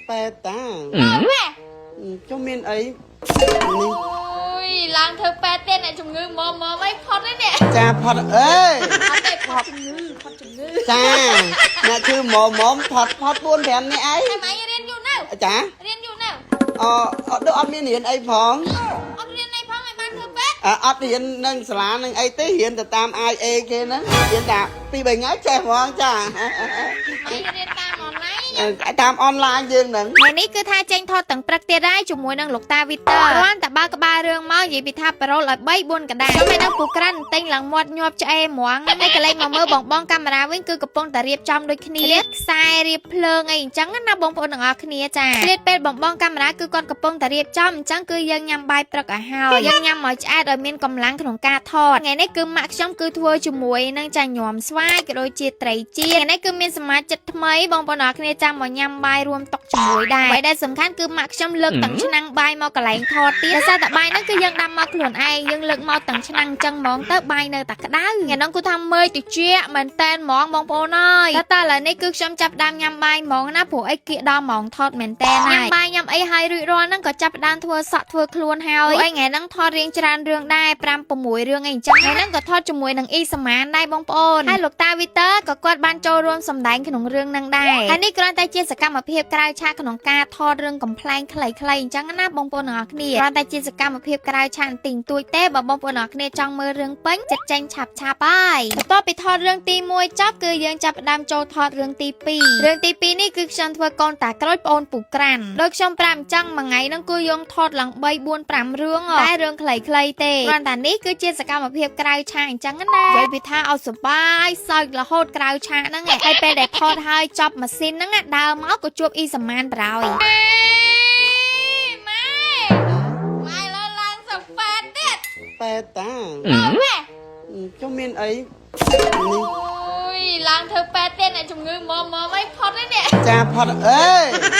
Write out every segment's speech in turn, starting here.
ពេទ្យតា ម៉ែ ចុះមានអីនេះ អូយឡើងធ្វើពេទ្យទៀតអ្នកជំងឺមុំមុំអីផុតទេនេះ ចាផុតអេ អត់ទេផុតជំងឺផុតជំងឺ ចាអ្នកឈឺមុំមុំផុតផុត4 5នេះអី តែម៉ែរៀនយូរនៅ ចា រៀនយូរនៅ អអត់ដូចអត់មានរៀនអីផង អត់រៀនអីផងឲ្យបានធ្វើពេទ្យ អអត់រៀននឹងសាលានឹងអីទេរៀនទៅតាម IA គេហ្នឹងរៀនតែ2 3ថ្ងៃចេះហ្មងចា ម៉ែរៀនតាមអនឡាញ តាមអនឡាញយើងហ្នឹង ថ្ងៃនេះគឺថាចេញថតទាំងព្រឹកទៀតហើយជាមួយនឹងលោកតាវីទ័រគ្រាន់តែបើកក្បាលរឿងមកនិយាយពីថាប៉ារ៉ូលឲ្យ3 4កដាខ្ញុំឯនឹងពូក្រាន់ទិញឡើងមាត់ញាប់ឆ្អេហ្មងហើយកលេចមកមើលបងបងកាមេរ៉ាវិញគឺកំពុងតែរៀបចំដូចគ្នារៀបខ្សែរៀបភ្លើងអីអញ្ចឹងណាបងប្អូនទាំងអស់គ្នាចាឃ្លាតពេលបងបងកាមេរ៉ាគឺគាត់កំពុងតែរៀបចំអញ្ចឹងគឺយើងញ៉ាំបាយព្រឹកឲ្យហើយយើងញ៉ាំឲ្យឆ្អែតឲ្យមានកម្លាំងក្នុងការថតថ្ងៃនេះគឺម៉ាក់ខ្ញុំគឺធ្វើជាមួយនឹងចាញោមស្វាយក៏ដូចជាត្រីចៀនថ្ងៃនេះគឺមានសមាជិកថ្មីបងប្អូនទាំងអស់គ្នាចាំមកញ៉ាំបាយរួមតុជាមួយដែរអ្វីដែលសំខាន់គឺម៉ាក់ខ្ញុំលើកទាំងឆ្នាំងបាយមកកន្លែងថតទៀតដោយសារតែបាយហ្នឹងគឺយើងដាំមកខ្លួនឯងយើងលើកមកទាំងឆ្នាំងអញ្ចឹងហ្មងទៅបាយនៅតែក្តៅថ្ងៃហ្នឹងគឺថាមើលតិចមែនតែនហ្មងបងប្អូនអើយតែតើឥឡូវនេះគឺខ្ញុំចាប់ផ្ដើមញ៉ាំបាយហ្មងណាព្រោះអីគៀកដល់ហ្មងថតមែនតែនហើយញ៉ាំបាយញ៉ាំអីហើយរួចរាល់ហ្នឹងក៏ចាប់ផ្ដើមធ្វើសក់ធ្វើខ្លួនហើយព្រោះអីថ្ងៃហ្នឹងថតរៀងច្រើនរឿងដែរ5 6រឿងអីអញ្ចឹងថ្ងៃហ្នឹងក៏ថតជាមួយនឹងអ៊ីសមានដែរបងប្អូនហើយលោកតាវីទ័រក៏គាត់បានចូលរួមសម្ដែងក្នុងរឿងហ្នឹងដែរហើយនេះគ្រាន់តែជាសកម្មភាពក្រៅឆាកក្នុងការថតរឿងកំប្លែងខ្លីៗអញ្ចឹងណាបងប្អូនទាំងអស់គ្នាគ្រាន់តែជាសកម្មភាពក្រៅឆាកបន្តិចបន្តួចទេបើបងប្អូនទាំងអស់គ្នាចង់មើលរឿងពេញចិត្តចេញឆាប់ឆាប់ហើយបន្ទាប់ពីថតរឿងទី1ចប់គឺយើងចាប់ផ្ដើមចូលថតរឿងទី2រឿងទី2នេះគឺខ្ញុំធ្វើកូនតាក្រូចប្អូនពូក្រាន់ដោយខ្ញុំប្រាប់អញ្ចឹងមួយថ្ងៃហ្នឹងគឺយើងថតឡើង3 4 5រឿងហ៎តែរឿងខ្លីៗទេគ្រាន់តែនេះគឺជាសកម្មភាពក្រៅឆាកអញ្ចឹងណានិយាយពីថាឲ្យសប្បាយសើចរហូតក្រៅឆាកហ្នឹងឯងហើយពេលដែលថតហើយចប់ម៉ាស៊ីនហ្នឹងណាដើរមកក៏ជួបអ៊ីសមានប្រោយម៉ែម៉ែឡើងឡើងសហ្វេតទៀត ពេទ្យតា ម៉ែ ចុះមានអីនេះ អូយឡើងធ្វើពេទ្យទៀតអ្នកជំងឺមុំមុំអីផុតទេនេះ ចាផុតអេ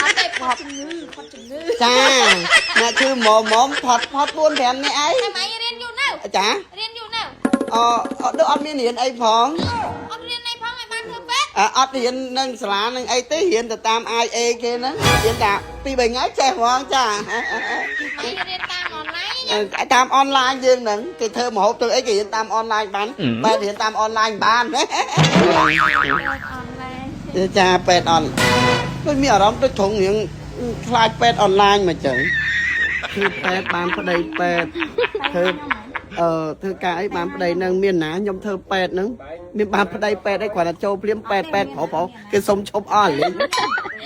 អត់ទេផុតជំងឺផុតជំងឺ ចាអ្នកឈឺមុំមុំផុតផុត4 5នេះអី តែម៉ែរៀនយូរនៅ ចា រៀនយូរនៅ អអត់ដូចអត់មានរៀនអីផង អត់រៀនអីផងឲ្យបានធ្វើពេទ្យ អត់រៀននឹងសាលានឹងអីទេរៀនទៅតាម IA គេហ្នឹងរៀនតែ2 3ថ្ងៃចេះហ្មងចា ម៉ែរៀនតាមអនឡាញ តាមអនឡាញយើងហ្នឹងគេធ្វើម្ហូបធ្វើអីគេរៀនតាមអនឡាញបានបែររៀនតាមអនឡាញបាន អនឡាញ ចាពេទ្យអនដូចមានអារម្មណ៍ដូចត្រង់រៀងខ្លាចពេទ្យអនឡាញមកចឹងគឺពេទ្យបានប្តីពេទ្យធ្វើអឺធ្វើការអីបានប្តីនឹងមានណាខ្ញុំធ្វើពេទ្យហ្នឹងមានបានប្តីពេទ្យអីគ្រាន់តែចូលភ្លាមពេទ្យពេទ្យប្រុសប្រុសគេសុំឈប់អស់លីង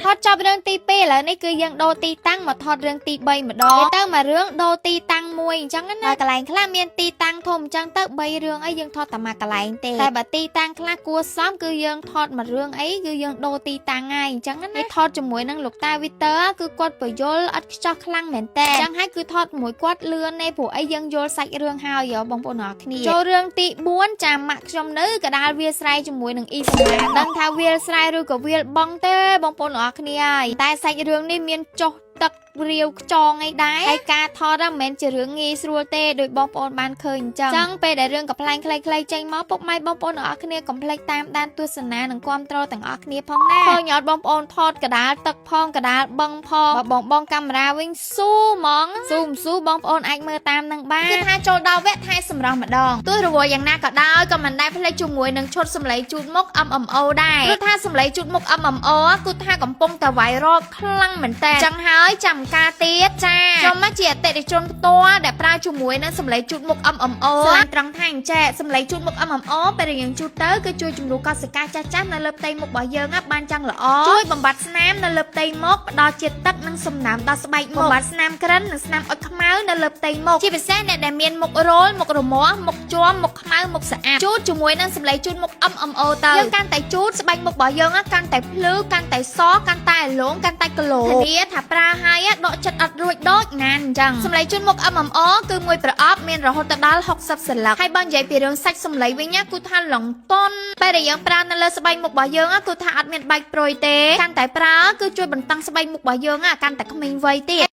ថតចប់រឿងទី2ឥឡូវនេះគឺយើងដូរទីតាំងមកថតរឿងទី3ម្ដងទៅមករឿងដូរទីតាំងមួយអញ្ចឹងណាកន្លែងខ្លះមានទីតាំងធំអញ្ចឹងទៅ3រឿងអីយើងថតតែមួយកន្លែងទេតែបើទីតាំងខ្លះគួរសមគឺយើងថតមួយរឿងអីគឺយើងដូរទីតាំងហើយអញ្ចឹងណាថតជាមួយនឹងលោកតាវីទ័រគឺគាត់ពយល់ឥតខ្ចោះខ្លាំងមែនតើអញ្ចឹងហើយគឺថតមួយគាត់លឿនទេព្រោះអីយើងយល់សាច់រឿងហើយបងប្អូនអរគ្នាចូលរឿងទី4ចាម៉ាក់ខ្ញុំនៅកដាលវាលស្រែជាមួយនឹងអ៊ីសមាដឹងថាវាលស្រែឬក៏វាលបងទេបងប្អូនអរគ្នាហើយតែសាច់រឿងនេះមានចុះទឹករាវខ្ចងអីដែរហើយការថតហ្នឹងមិនមែនជារឿងងាយស្រួលទេដោយបងប្អូនបានឃើញអញ្ចឹងអញ្ចឹងពេលដែលរឿងកំប្លែងខ្លីៗចេញមកពុកម៉ែបងប្អូនទាំងអស់គ្នាកុំភ្លេចតាមដានទស្សនានិងគាំទ្រទាំងអស់គ្នាផងណាឃើញអត់បងប្អូនថតកដាលទឹកផងកដាលបឹងផងបើបងបងកាមេរ៉ាវិញស៊ូហ្មងស៊ូមិនស៊ូបងប្អូនអាចមើលតាមនឹងបានគឺថាចូលដល់វគ្គថែសម្រស់ម្ដងទោះរវល់យ៉ាងណាក៏ដោយក៏មិនដែលភ្លេចជាមួយនឹងឈុតសម្លេងជូតមុខ MMO ដែរព្រោះថាសម្លេងជូតមុខ MMO គឺថាកំពុងតែ viral ខ្លាំងមែនតើចឹងហើយចាំការទៀតចាខ្ញុំមកជាអតិថិជនផ្ទាល់ដែលប្រើជាមួយនឹងសម្លេងជូតមុខ MMO ស្លាញ់ត្រង់ថាអញ្ចេះសម្លេងជូតមុខ MMO ពេលដែលយើងជូតទៅគឺជួយជំនួសកោសិកាចាស់ៗនៅលើផ្ទៃមុខរបស់យើងបានយ៉ាងល្អជួយបំបត្តិស្នាមនៅលើផ្ទៃមុខផ្ដល់ជាតិទឹកនិងសំណើមដល់ស្បែកមុខបំបត្តិស្នាមក្រិននិងស្នាមអុចខ្មៅនៅលើផ្ទៃមុខជាពិសេសអ្នកដែលមានមុខរោលមុខរមាស់មុខជាំមុខខ្មៅមុខស្អាតជូតជាមួយនឹងសម្លេងជូតមុខ MMO ទៅយើងកាន់តែជូតស្បែកមុខរបស់យើងកាន់តែភ្លឺកាន់តែសកាន់តែរលោងកាន់តែក្លូធានាថាប្រើហើយដកចិត្តអត់រួចដូចណានអញ្ចឹងសម្លេងជូតមុខ MMO គឺមួយប្រអប់មានរហូតដល់60សន្លឹកហើយបើនិយាយពីរឿងសាច់សម្លេងវិញណាគឺថាឡងតន់ពេលដែលយើងប្រើនៅលើស្បែកមុខរបស់យើងគឺថាអត់មានបែកព្រុយទេកាន់តែប្រើគឺជួយបន្តឹងស្បែកមុខរបស់យើងកាន់តែក្មេងវ័យទៀត។